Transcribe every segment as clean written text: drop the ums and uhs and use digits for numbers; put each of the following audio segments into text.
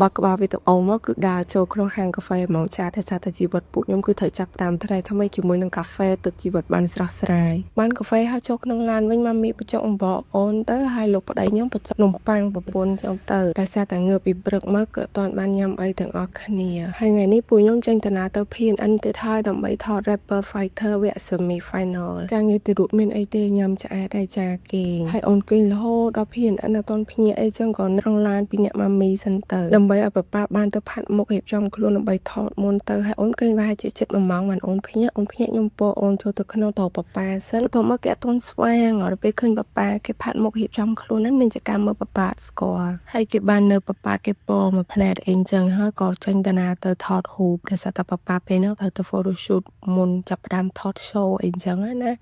បើកក្បាលវីដេអូមកគឺដើរចូលក្នុងហាងកាហ្វេហ្មងចាតែសារតែជីវិតពួកខ្ញុំគឺត្រូវចាប់ផ្ដើមថ្ងៃថ្មីជាមួយនឹងកាហ្វេទឹកជីវិតបានស្រស់ស្រាយបានកាហ្វេហើយចូលក្នុងឡានវិញមកមីបញ្ចុកអំបកអូនទៅហើយលោកប្តីខ្ញុំបញ្ចុកនំប៉័ងប្រពន្ធចឹងទៅដោយសារតែងើបពីព្រឹកមកក៏អត់ទាន់បានញ៉ាំអីទាំងអស់គ្នាហើយថ្ងៃនេះពួកខ្ញុំចេញដំណើរទៅ PNN ទៀតហើយដើម្បីថត Rapper Fighter វគ្គ Semi Final ការងារទីរួមមានអីទេញ៉ាំឆ្អែតហើយចាគេងហើយអូនគេងរហូតដល់ PNN អត់ទាន់ភ្ញាក់អីចឹងក៏នៅក្នុងឡានពីអ្នកម៉ាមីសិនទៅដើម្បីឲ្យប៉ាប៉ាបានទៅផាត់មុខរៀបចំខ្លួនដើម្បីថតមុនទៅហើយអូនគេងប្រហែលជាជិត1ម៉ោងបានអូនភ្ញាក់អូនភ្ញាក់ខ្ញុំពោអូនចូលទៅក្នុងតប៉ាប៉ាសិនបន្ទាប់មកគេអត់ទាន់ស្វាងដល់ពេលឃើញប៉ាប៉ាគេផាត់មុខរៀបចំខ្លួនហ្នឹងមានចការមើលប៉ាប៉ាអត់ស្គាល់ហើយគេបាននៅប៉ាប៉ាគេពោមួយផ្លែតអីចឹងហើយក៏ចេញតាណាទៅថតរូបដោយសារតែប៉ាប៉ាពេលហ្នឹងត្រូវទៅ photo shoot មុនចាប់ផ្ដើមថត show អីចឹងណា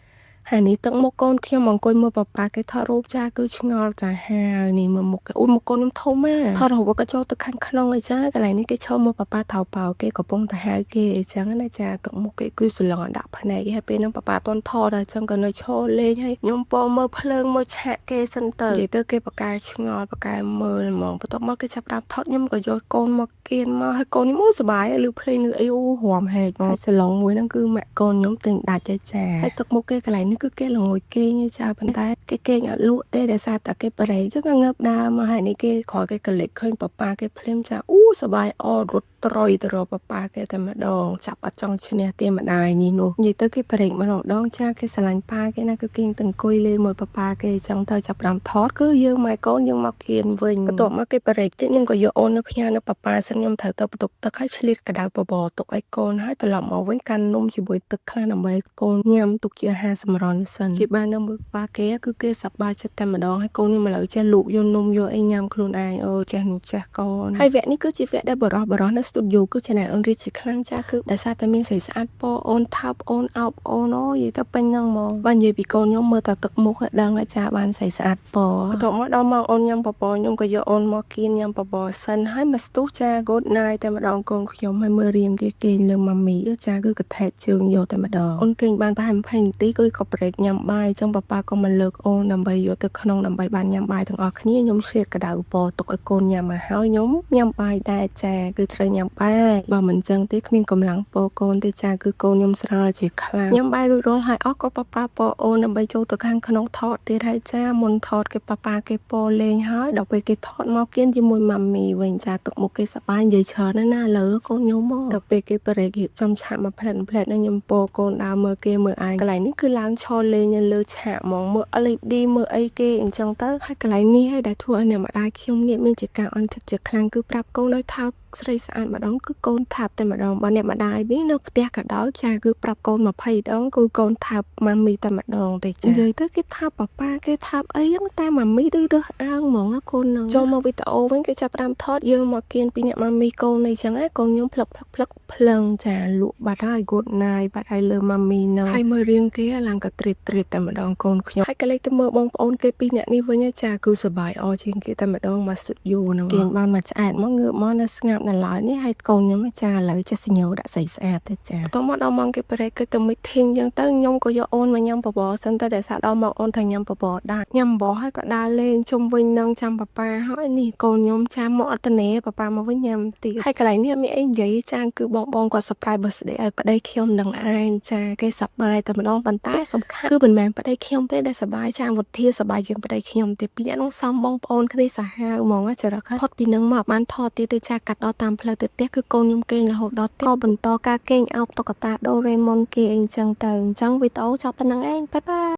ហើយនេះទឹកមុខកូនខ្ញុំអង្គុយមើលប៉ាប៉ាគេថតរូបចាគឺឆ្ងល់ចាហាវនេះមើលមុខគេអូយមុខកូនខ្ញុំធំណាស់ថតរូបក៏ចូលទៅខាងក្នុងអីចាកន្លែងនេះគេឈរមើលប៉ាប៉ាថោប៉ៅគេកំពុងតែហៅគេអីចឹងណាចាទឹកមុខគេគឺស្រឡងដាក់ភ្នែកហើយពេលហ្នឹងប៉ាប៉ាអត់ទាន់ថតដល់ចឹងក៏នៅឈរលេងហើយខ្ញុំពោមើលភ្លើងមើលឆាកគេសិនទៅនិយាយទៅគេបកកែឆ្ងល់បកកែមើលហ្មងបន្ទាប់មកគេចាប់ផ្ដើមថតខ្ញុំក៏យកកូនមកគៀនមកហើយកូនខ្ញុំអូសប្បាយហើយលឺភ្លេងលឺអីអូរំហែកមកហើយសាឡុងមួយហ្នឹងគឺម៉ាក់កូនខ្ញុំទិញដាច់ហើយចាហើយទឹកមុខគេកន្លែងនេះគឺគេល្ងួយគេងឯចាប៉ុន្តែគេគេងអត់លក់ទេដោយសារតែគេប្រេចឹងក៏ងើបដើរមកហើយនេះគេក្រោយគេកលិចឃើញប៉ាប៉ាគេភ្លាមចាអូសប្បាយអរត់ត្រុយទៅរកប៉ាប៉ាគេតែម្ដងចាប់អត់ចង់ឈ្នះទេម្ដាយនេះនោះនិយាយទៅគេប្រេកម្ដងដងចាគេស្រឡាញ់ប៉ាគេណាគឺគេទៅអង្គុយលេងមួយប៉ាប៉ាគេចឹងទៅចាប់ផ្ដើមថតគឺយើងម៉ែកូនយើងមកគៀនវិញបន្ទាប់មកគេប្រេកទៀតខ្ញុំក៏យកអូននៅផ្ញើនៅប៉ាប៉ាសិនខ្ញុំត្រូវទៅបន្ទប់ទឹកហើយឆ្លៀតកដៅបបរទុកឲ្យកូនហើយត្រឡប់មកវិញកាន់នំជាមួយទឹកខ្លះដើម្បីកូនញ៉ាំទុកជាអាហារសម្រន់សិនគេបាននៅមើលប៉ាគេគឺគេសប្បាយចិត្តតែម្ដងហើយកូនខ្ញុំឥឡូវចេះលូកយកនំយកអីញ៉ាំខ្លួនឯងអូចេះនោះចេះកូនហើយវគ្គនេះគឺជាវគ្គដែលបរោះបរោះនៅស្ទូឌីយោគឺ channel អូនរីជាខ្លាំងចាគឺដោយសារតែមានស្រីស្អាតពោអូនថើបអូនអោបអូនអូនិយាយទៅពេញហ្នឹងហ្មងបើនិយាយពីកូនខ្ញុំមើលតែទឹកមុខឲ្យដឹងហើយចាបានស្រីស្អាតពោបន្ទាប់មកដល់ម៉ោងអូនញ៉ាំបបរខ្ញុំក៏យកអូនមកគៀនញ៉ាំបបរសិនហើយមកស្ទុះចា good night តែម្ដងកូនខ្ញុំហើយមើលរៀងគេគេងលើម៉ាមីចាគឺកថែកជើងយកតែម្ដងអូនគេងបានប្រហែល20នាទីគឺក៏ break ញ៉ាំបាយអញ្ចឹងប៉ាប៉ាក៏មកលើកអូនដើម្បីយកទៅក្នុងដើម្បីបានញ៉ាំបាយទាំងអស់គ្នាខ្ញុំឆ្លៀតកដៅពទុកឲ្យកូនញ៉ាំមកហើយខ្ញុំញ៉ាំបាយដែរចាគឺត្រូវញ៉ាំបាយបើមិនចឹងទេគ្មានកម្លាំងពោកូនទេចាគឺកូនខ្ញុំស្រាលជាខ្លាំងញ៉ាំបាយរួចរាល់ហើយអស់ក៏ប៉ាប៉ាពោអូនដើម្បីចូលទៅខាងក្នុងថតទៀតហើយចាមុនថតគេប៉ាប៉ាគេពោលេងហើយដល់ពេលគេថតមកគៀនជាមួយម៉ាមីវិញចាទឹកមុខគេសប្បាយនិយាយច្រើនណាស់ណាឥឡូវកូនខ្ញុំមកដល់ពេលគេប្រេករៀបចំឆាកមកផ្លែតផ្លែតនឹងខ្ញុំពោកូនដើរមើលគេមើលឯងកន្លែងនេះគឺឡើងឈរលេងនៅលើឆាកហ្មងមើល LED មើលអីគេអញ្ចឹងទៅហើយកន្លែងនេះហើយដែលធ្វើឲ្យអ្នកម្ដាយខ្ញុំងាកមានជាការអន់ចិត្តជាខ្លាំងគឺប្រាប់កូនឲ្យថើបស្រីស្អាតម្ដងគឺកូនថើបតែម្ដងបើអ្នកម្ដាយនេះនៅផ្ទះក៏ដោយចាគឺប្រាប់កូន20ដងគឺកូនថើបម៉ាមីតែម្ដងទេចានិយាយទៅគេថើបប៉ាប៉ាគេថើបអីហ្នឹងតែម៉ាមីគឺរើសអើងហ្មងណាកូនហ្នឹងចូលមកវីដេអូវិញគេចាប់ផ្ដើមថតយើងមកគៀនពីអ្នកម៉ាមីកូនអីចឹងណាកូនខ្ញុំផ្លឹកផ្លឹកផ្លឹកភ្លឹងចាលក់បាត់ហើយ good night បាត់ហើយលើម៉ាមីហ្នឹងហើយមើលរៀងគេឡើងក៏ត្រៀតត្រៀតតែម្ដងកូនខ្ញុំហើយក៏លេចទៅមើលបងប្អូនគេពីរអ្នកនេះវិញចាគឺសប្បាយអជាងគេតែម្ដងមក studio ហ្នឹងគេបានមកឆ្អែតមកងើបមកនៅស្ងាត់នៅឡើយនេះហើយកូនខ្ញុំចាឥឡូវចេះសញ្ញោដាក់ស្អីស្អាតទៅចាបន្ទាប់មកដល់ម៉ោងគេប្រេកគឺទៅ meeting ចឹងទៅខ្ញុំក៏យកអូនមកញ៉ាំបបរសិនទៅដែលសារដល់ម៉ោងអូនត្រូវញ៉ាំបបរដែរញ៉ាំបបរហើយក៏ដើរលេងជុំវិញនឹងចាំប៉ាប៉ាហើយនេះកូនខ្ញុំចាំមកអត់តនេប៉ាប៉ាមកវិញញ៉ាំទៀតហើយកន្លែងនេះអត់មានអីនិយាយចាគឺបងបងគាត់ surprise birthday ឲ្យប្តីខ្ញុំនឹងឯងចាគេសប្បាយតែម្ដងប៉ុន្តែសំខាន់គឺមិនមែនប្តីខ្ញុំទេដែលសប្បាយចាវុធាសប្បាយជាងប្តីខ្ញុំទេពីអ្នកនោះសំបងប្អូនគ្នាសាហាវហ្មងចរិតផុតពីនឹងមកបានថតទៀតទៅចាកាត់ដល់តាមផ្លូវទៅផ្ទះគឺកូនខ្ញុំគេងរហូតដល់ក៏បន្តការគេងអោបតុក្កតាដូរ៉េមុនគេអីចឹងទៅអញ្ចឹងវីដេអូចប់ប៉ុណ្្នឹងឯង bye bye.